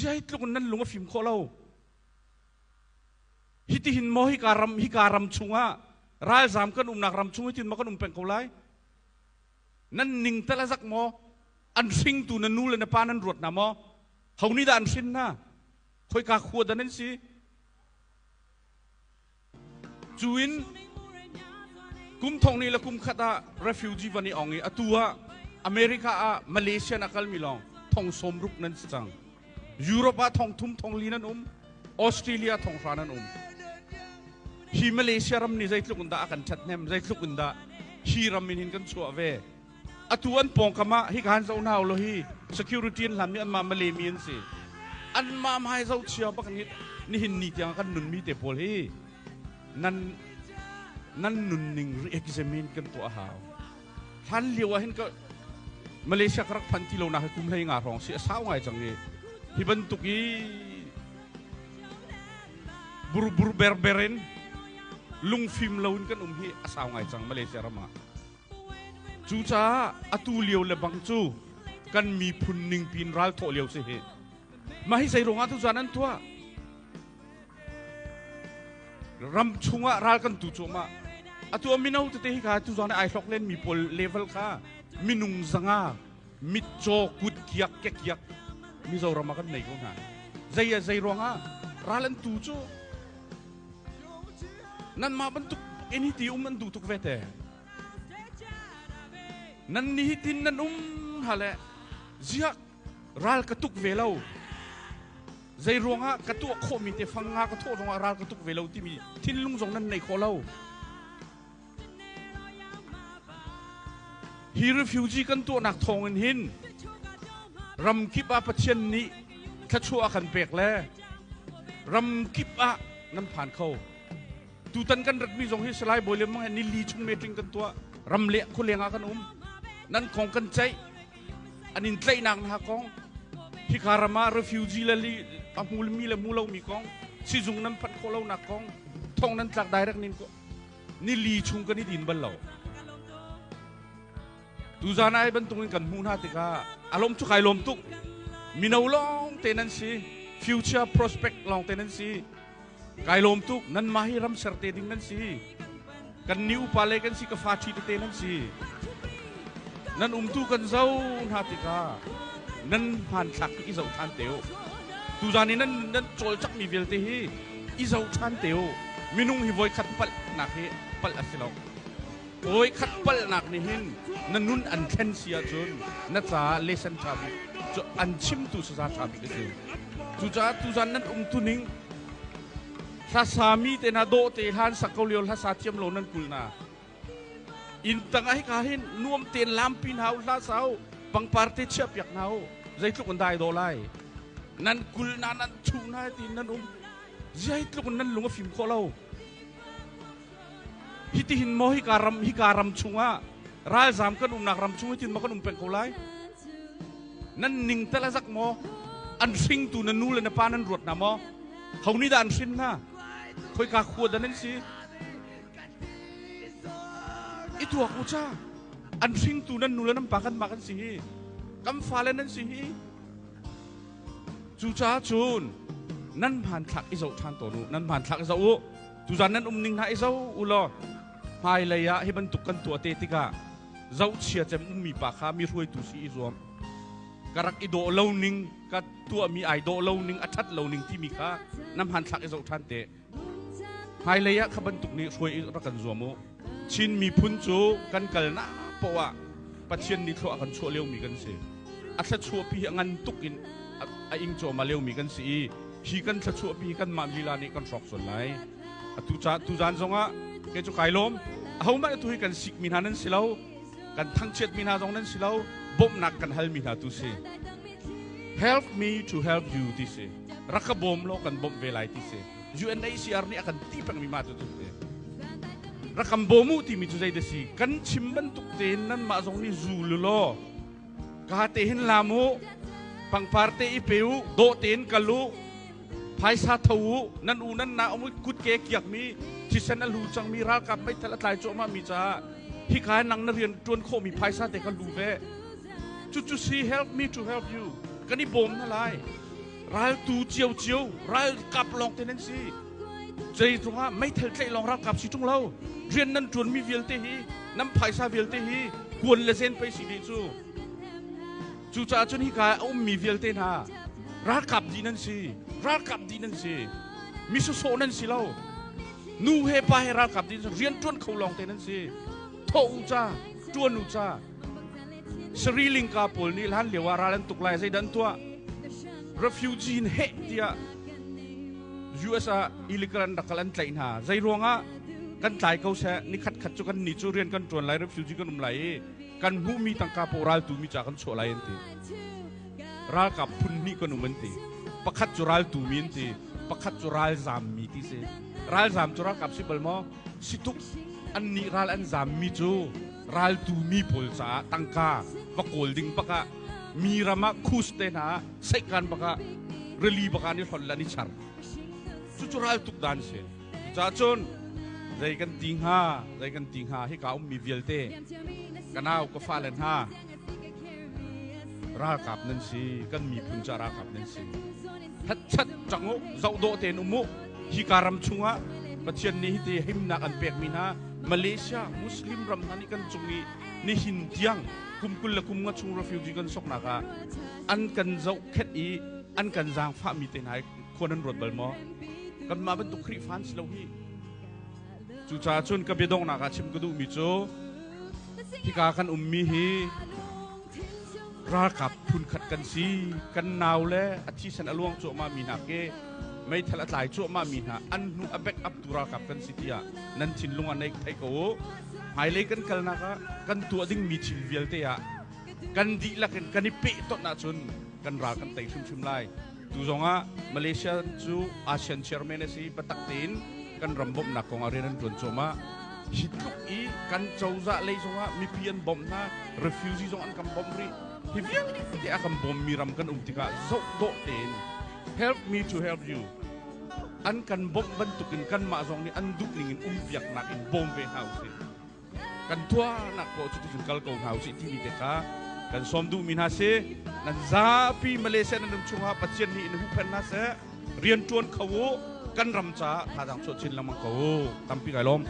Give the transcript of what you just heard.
Zeitluk in nan lung a fim khawh lo. Hitihin maw hika ram hika ram chungah ralzam kan umnak ram chung hitin maw kan um peng ko lai? Nan ning tal a zak maw? An hringtu na nu le na pa nan ruat hna maw? Ho nih dah an hrin hna? Khoika khua dah nan si? Cu in kum thong ni le kum khat ah refugee van i ong i atu ah America ah Malaysia na kalmi lawng thong sawm ruk nan si cang. Europe ah thong thum thong li nan um. Australia thong hra nan um. Hi Malaysia ram nih zeitluk in dah a kan ṭhathnem, zeitluk in dah hi ram in hin kan chuah ve. Atu an pawngkam ah hi kan zoh hna lo hi security an hlanmi anmah Malay mi an si. Anmah hmai zohchia bak ni nihin ni tiang kan nunmi te pawl hi nan nan nunning re-examine kan tuah a hau. Hlan lio ah hin ka Malaysia ka rak phan ti lo nak hi kum hlei nga hrawng si a sau ngai cang i hi bantuk i burbur berber in lungfim lo in kan um hi a sau ngai cang Malaysia ram ah. Cucaah atu lio le bang cu kan miphun ningpi in ral thawh lio si hi. Mah hi zei ruangah tuzan an tuah? Ram chungah ral kan tu cuahmah. Atu a mino tete hi kha tuzan ai hlok len mi pawl level kha minung zanga mitcaw kut kiak ke kiak Mizoram ah kan nei ko hna. Zei a zei ruangah ral an tu cu nanmah bantuk in hi ti um an duh tuk ve te. Nan ni hitin nan um ha le ziak ral ka tuk ve lo. Zei ruangah ka tuah khawhmi te fang nga ka thawh zongah ral ka tuk ve lo timi thinlung zong nan nei khawh lo. Hi refugee kan tuahnak thawngin hin ramkip ah Pathian nih thluachuah a kan pek le ramkip ah nan phan kho. Tutan kan ratmi zong hi Salai Bawi le Mang he nili chung meeting kan tuah. Ram le khualeng ah kan um. Nan kong kan ceih. An in tlaihnak hna kong. Hika ram ah refugee le li a hmulmi le hmu lomi kong. Sizung nan phanh khawh lonak kong. Thong nan tlak direct nin ko. Nili chung kan i din bal lo. Tuzan ai bantuk in kan hmuh hna tikah a lawm cu kai lawm tuk. Mino lawng te nan si. Future prospect lawng te nan si. Kai lawm tuk nanmah hi ram ser te ding nan si. Kan ni upa le kan si ka fa ṭhi tete nan si. Nan umtu kan zo hna tikah nan hmanthlak hi i zoh ṭhan te u. Tuzan i nan nan cawlcangh mi vialte hi i zoh ṭhan te u. Minung hi voikhat palhnak hi palh a si lo. Voikhat palhnak nih hin na nun an thlen si ahcun na caah lesson ṭha bik cu an chimtu saza ṭha bik a si. Cucaah tuzan nan umtuning hlasami te hna dawh te hlan sak ko lio hlasa thiam lo nan kul na. Inn tang ah hika hin nuam tein lampi hna u hla sa u pangpar te chiah piak hna u zeitluk in dai daw lai. Nan kul na nan chu na tiin nan um. Zeitluk in nan lung a fim khawh lo. Hitihin maw hika ram hika ram chungah ralzam kan umnak ram chung hitin maw kan um peng ko lai? Nan ning tal a zak maw? An hringtu na nu le na pa nan ruat hna maw? Ho nih dah an hrin hna? Khoika khua dah nan si? I tuak u ca. An hringtu nan nu le nan pa kanmah kan si hi. Kan fale nan si hi. Cucaah cun nan hmanthlak i zoh ṭhan tawn u. Nan hmanthlak i zoh u. Tuzan nan um ning hna i zo u law hmailei ah hi bantuk kan tuah te tikah zohchia cem ummi pa kha mi hruaitu si i zuam. Ka rak i dawh lo ning, ka tuahmi ai dawh lo ning, a ṭhat lo ning timi kha na hmanthlak i zoh ṭhan te. Hmailei ah kha bantuk nih hruai i rak kan zuam u. Chin miphun cu kan kalnak poah ah Pathian nih thlua a kan chuah liomi kan si. A thluachuahpi hi a ngan tuk in a ing cuahmah liomi kan si i hi kan thluachuahpi hi kanmah lila nih kan hrawk sual lai. Atu ca tuzan zongah kei cu kai lawm. Ahohmanh atu hi kan sikmi hna nan si lo. Kan thangchiatmi hna zong nan si lo. Bawmhnak kan halmi hna tu si. Help me to help you ti si. Rak ka bawm law kan bawmh ve lai ti si. UNHCR nih a kan ti pengmi mah cu si. Rak kan bawm u timi cu zei dah si? Kan chim bantuk tein nanmah zong nih zul u law ka te hin lam u, pangpar te i pe u, dawh tein kal u, phaisa tho u, nan u nan na um kut ke kiakmi, thisen a hlu cangmi ralkap meithal a tlai cuahmahmi caah hika nang na rian ṭuan khawhmi phaisa te kha lu ve. Cucu si help me to help you. Kan i bawm hna lai. Raltu ciocio ralkap lawng te nan si. Zei ruangah meithal tlaih lawng ralkap si ṭung lo. Rian nan ṭuanmi vialte hi nan phaisa vialte hi kuan le zen pei si dih cu. Cucaah cun hika a ummi vialte hna ralkap dih nan si. Ralkap dih nan si. Mi sawsawh nan si lo. Nu he pa he ralkap dih rian ṭuan kho lawng te nan si. Thawh u ca, ṭuan u ca. Sri Lanka pawl nih hlan lio ah ral an tuk lai zeidah an tuah? Refugee in heh tiah US ah illegal an rak kal an tlaih hna. Zei ruangah kan tlai ko seh nikhat khat cu kan ni cu rian kan ṭuan lai refugee kan um lai i kan hmuhmi tangka paoh raltu mi ca kan chuah lai an ti. Ralkap phun hnih kan um an ti. Pakhat cu raltu mi an ti. Pakhat cu ralzam mi ti si. Ralzam cu ralkap si bal maw? Si tuk. An nih ral an zam mi cu raltu mi pawl caah tangka va kawl ding bak ah mi ram ah khus te hna ah seihkan bak ah rili bak ah an i hlon le an i char. Cucu raltuk dan si. Cucaah cun zei kan ti hnga, zei kan ti hnga hika ummi vialte ka nau ka fale hna ralkap nan si, kan miphun ca ralkap nan si. Hetchat cang u, zohdawh tein um u. Hika ram chungah Pathian nih hiti himnak an pekmi hna Malaysia Muslim ram hna nih kan cung i nihin tiang kum 20 le kum nga chung refugee kan soknak ah an kan zohkhenh i an kan zaangfahmi te hna hi khua nan ruat bal maw? Kanmah bantuk Khrihfa an si lo hi. Cucaah cun ka biadonghnak ah chim ka duhmi cu hika kan ummi hi ralkap phunkhat kan si. Kan nau le a thisen a luang cuahmah mi hna ke meithal a tlai cuahmah mi hna an hnu a back up tu ralkap kan si tiah nan thinlung ah nei thei ko u. Hmailei kan kalnak ah kan tuah dingmi thil vialte ah kan dihlak in kan i pehtonh ahcun kan ral kan tei hrimhrim lai. Tu zongah Malaysia cu ASEAN chairman a si biatak tein kan ram bawmhnak kong ah rian an ṭuan cuahmah. Hi tluk i kan cozah lei zongah mipi an bawmh hna, refugee zong an kan bawmh rih. Hi vialte a kan bawmmi ram kan um tikah zoh dawh tein help me to help you an kan bawmh bantukin kanmah zong nih an duh ning in um piaknak in bawm ve hna usih. Kan tuahnak poah cu ticun kal ko hna usih timi te kha kan sawm duhmi hna si. Nan zapi Malaysia nan um chungah Pathian nih in huhphenh hna seh. Rian ṭuan kho u. Kan ram caah thazaang chuah chin lengmang ko u. Tampi kai lawm.